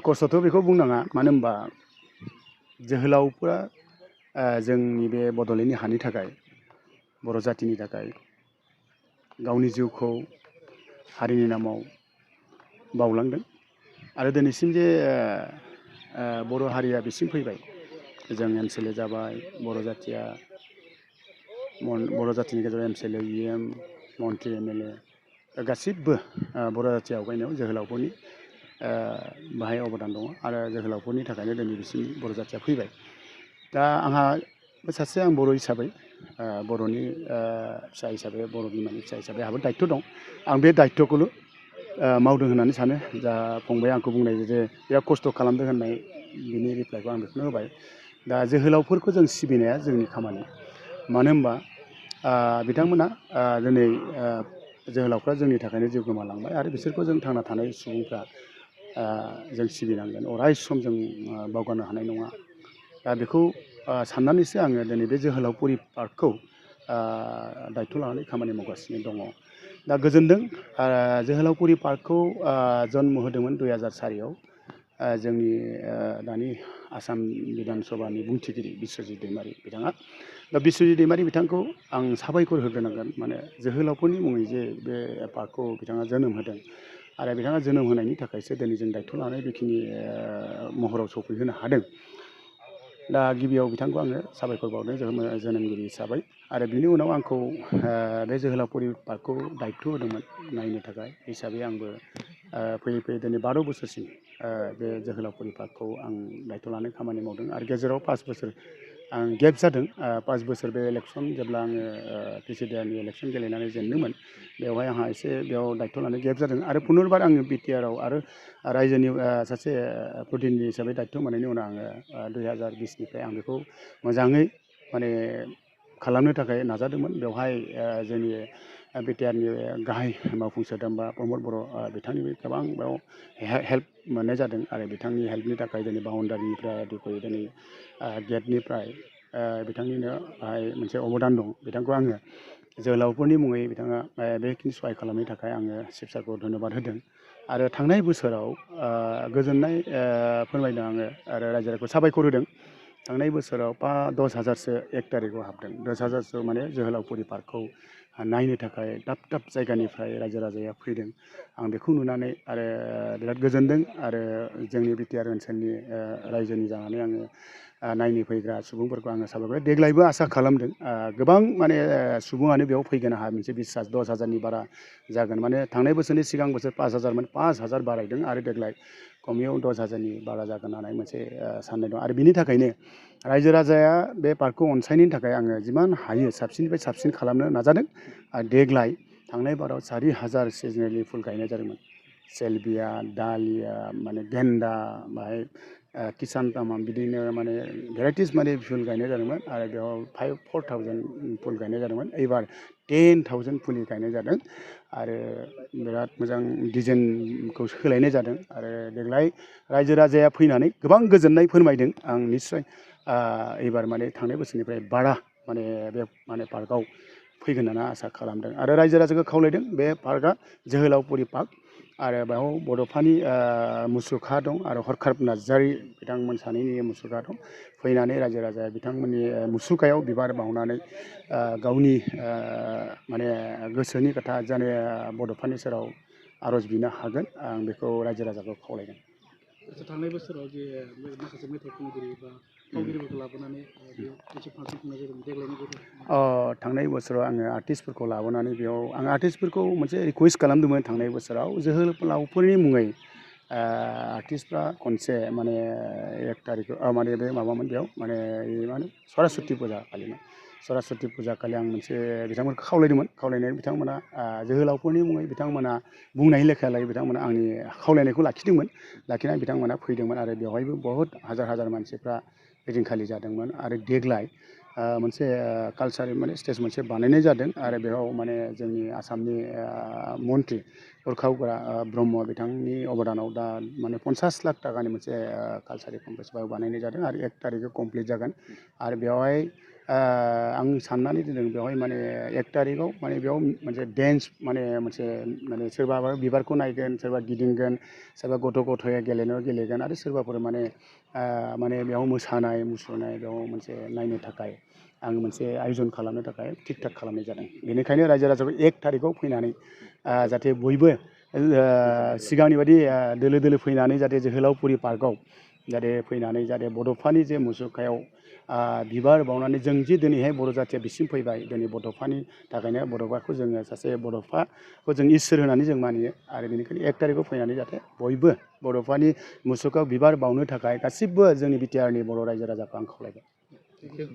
खस्थ'थ' बेखौ बुंनाङा मानो होनबा जोहोलावफोरा जोंनि बे बड'लेण्डनि हानि थाखाय बर' जातिनि थाखाय गावनि जिउखौ हारिनि नामाव बावलांदों आरो दिनैसिम जे बर' हारिया बिसिम फैबाय जों एमसिएलए जाबाय बर' जातिया बर' जातिनि गेजेराव एमसिएलए इएम मन्त्रि एमएलए गासिबो बर' जाथि आवगायनायाव जोहोलावफोरनि बाहाय अबदान दङ आरो जोहोलावफोरनि थाखायनो दिनै बिसिम बर' जातिया फैबाय दा आंहा सासे आं बर' हिसाबै बर'नि फिसा हिसाबै बर' बिमानि फिसा हिसाबै आंहाबो दायथ' दं आं बे दायथ'खौल' मावदों होननानै सानो जा फंबाया आंखौ बुंनाय जे बिराद खस्थ' खालामदों होननाय बिनि रिप्लाइखौ आं बेखौनो होबाय दा जोहोलावफोरखौ जों सिबिनाया जोंनि खामानि मानो होनबा बिथांमोना दिनै जोहोलावफ्रा जोंनि थाखायनो जिउ गोमालांबाय आरो बिसोरखौ जों थांना थानाय सुबुंफ्रा जों सिबिनांगोन अराय सम जों बावगारनो हानाय नङा दा बेखौ साननानैसो आङो दिनै बे जोहोलावफुरि पार्कखौ दायथ' लानानै खामानि मावगासिनो दङ दा गोजोनदों जोहोलावफुरि पार्कखौ जन्म होदोंमोन 2004 जोंनि दानि आसाम बिधान सभानि बुंथिगिरि बिस्वजित दैमारि बिथाङा दा बिस्वजित दैमारि बिथांखौ आं साबायखर होग्रोनांगोन माने जोहोलावफोरनि मुङै जे बे पार्कखौ बिथाङा जोनोम होदों आरो बिथाङा जोनोम होनायनि थाखायसो दिनै जों दायथ' लानाय बेखिनि महराव सफैहोनो हादों दा गिबियाव बिथांखौ आङो साबायखर बावदों जोनोमगिरि हिसाबै आरो बिनि उनाव आंखौ बे जोहोलावफुरि पार्कखौ दायथ' होदोंमोन नायनो थाखाय हिसाबै आंबो फैयै फैयै दिनै 12 बोसोरसिम बे जोहोलावफुरि पार्कखौ आं दायथ' लानाय खामानि मावदों आरो गेजेराव 5 बोसोर आं गेप जादों 5 बोसोर बे इलेक्सन जेब्ला आङो प्रेसिडेन्टनि इलेक्सन गेलेनानै जेनदोंमोन बेवहाय आंहा एसे बेयाव दायथ' लानाय गेप जादों आरो पुनरबार आङो बिटिआरआव आरो रायजोनि सासे प्रतिनिधि हिसाबै दायथ' मोननायनि उनाव आङो 2020निफ्राय आं बेखौ मोजाङै माने खालामनो थाखाय नाजादोंमोन बेवहाय जोंनि बिटिआरनि गाहाय मावफुं सोद्रोमा प्रमद बर' बिथांनिबो गोबां बेयाव हेल्प मोननाय जादों आरो बिथांनि हेल्पनि थाखाय दिनै बाउन्डारिनिफ्राय दिनै गेटनिफ्राय बिथांनिनो बाहाय मोनसे अबदान दं बिथांखौ आङो जोहोलावफोरनि मुङै बिथाङा बेखिनि सहाय खालामनो थाखाय आङो चिफ सारखौ धन्यबाद होदों आरो थांनाय बोसोराव गोजोननाय फोरमायदों आङो आरो रायजो राजाखौ साबायखर होदों थांनाय बोसोराव 10,000सो 1 तारिखआव हाबदों 10,000सो माने जोहोलावफुरि पार्कखौ नायनो थाखाय दाब दाब जायगानिफ्राय रायजो राजाया फैदों आं बेखौ नुनानै आरो बिराद गोजोनदों आरो जोंनि बिटिआर ओनसोलनि रायजोनि जानानै आङो नायनो फैग्रा सुबुंफोरखौ आङो साबायखर देग्लायबो आसा खालामदों गोबां माने सुबुङानो बेयाव फैगोन आंहा मोनसे बिसास 10,000नि बारा जागोन माने थांनाय बोसोरनि सिगां बोसोर 5,000मोन 5,000 बारायदों आरो देग्लाय खमैयाव 10,000नि बारा जागोन होननानै मोनसे साननाय दं आरो बिनि थाखायनो रायजो राजाया बे पार्कखौ अनसायनायनि थाखाय आङो जिमान हायो साबसिननिफ्राय साबसिन खालामनो नाजादों आरो देग्लाय थांनाय बाराव 4,000 सिजनेलि फुल गायनाय जादोंमोन सेलबिया दालिया माने गेन्दा बाहाय किसान तामाम बिदिनो माने भेराइटिस माने फुल गायनाय जादोंमोन आरो बेयाव 4,000 फुल गायनाय जादोंमोन एबार 10,000 फुलि गायनाय जादों आरो बिराद मोजां डिजाइनखौ सोलायनाय जादों आरो देग्लाय रायजो राजाया फैनानै गोबां गोजोननाय फोरमायदों आं निस्सय एबार माने थांनाय बोसोरनिफ्राय बारा माने बे माने पार्कआव फैगोन होनना आसा खालामदों आरो रायजो राजाखौ खावलायदों बे पार्कआ जोहोलावफुरि पार्क आरो बेयाव बड'फानि मुसुखा दं आरो हरखाब नार्जारि बिथांमोन सानैनि मुसुखा दं फैनानै रायजो राजाया बिथांमोननि मुसुखायाव बिबार बावनानै गावनि माने गोसोनि खोथा जाने बड'फानि सेराव आर'ज बिनो हागोन आं बेखौ रायजो राजाखौ खावलायदों थांनाय बोसोराव जे माखासे मेथाइ खनगिरि बा फावगिरिफोरखौ लाबोनानै बेयाव मोनसे फांसन खुंनाय जादोंमोन देग्लायनि बोसोराव थांनाय बोसोराव आङो आर्टिस्टफोरखौ लाबोनानै बेयाव आं आर्टिस्टफोरखौ मोनसे रिकुवेस्ट खालामदोंमोन थांनाय बोसोराव जोहोलावफोरनि मुङै आर्टिस्टफ्रा खनसे माने 1 तारिखआव माने बे माबामोन बेयाव माने मा होनो सरस्वती फुजा खालिमोन सरस्वती फुजा खालि आं मोनसे बिथांमोनखौ खावलायदोंमोन खावलायनाय बिथांमोना जोहोलावफोरनि मुङै बिथांमोना बुंनाय लेखालाय बिथांमोना आंनि खावलायनायखौ लाखिदोंमोन लाखिनानै बिथांमोना फैदोंमोन आरो बेवहायबो बहुत हाजार मानसिफ्रा ओइदिनखालि जादोंमोन आरो देग्लाय मोनसे कालचारेल माने स्टेज मोनसे बानायनाय जादों आरो बेयाव माने जोंनि आसामनि मन्त्रि उरखाव ब्रह्म बिथांनि अबदानाव दा माने 50 लाख थाखानि मोनसे कालचारेल कमप्लेक्स बानायनाय जादों आरो 1 तारिखआव कमप्लिट जागोन आरो बेवहाय आं साननानै दोनदों बेवहाय माने 1 तारिखआव माने बेयाव मोनसे डेन्स माने सोरबा बिबारखौ नायगोन, सोरबा गिदिंगोन, सोरबा गथ' गथाया गेलेनायाव गेलेगोन आरो सोरबाफोर माने बेयाव मोसानाय मुसुरनाय बेयाव मोनसे नायनो थाखाय आं मोनसे आयजन खालामनो थाखाय थिक थाक खालामनाय जादों। बेनिखायनो रायजो राजाखौ 1 तारिखआव फैनानै जाहाथे बयबो सिगांनि बायदि दोलो दोलो फैनानै जाहाथे जोहोलावफुरि पार्कआव जाहाथे फैनानै जाहाथे बड'फानि जे मुसुखायाव बिबार बावनानै जों जे दिनैहाय बर' जाथिया बिसिम फैबाय, दिनै बड'फानि थाखायनो बड'फाखौ जोङो सासे बड'फाखौ जों इसोर होननानै जों मानियो आरो बेनिखायनो 1 तारिखआव फैनानै जाहाथे बयबो बड'फानि मुसुखायाव बिबार बावनो थाखाय गासिबो जोंनि बिटिआरनि बर' रायजो राजाखौ आं खावलायबाय। Thank you.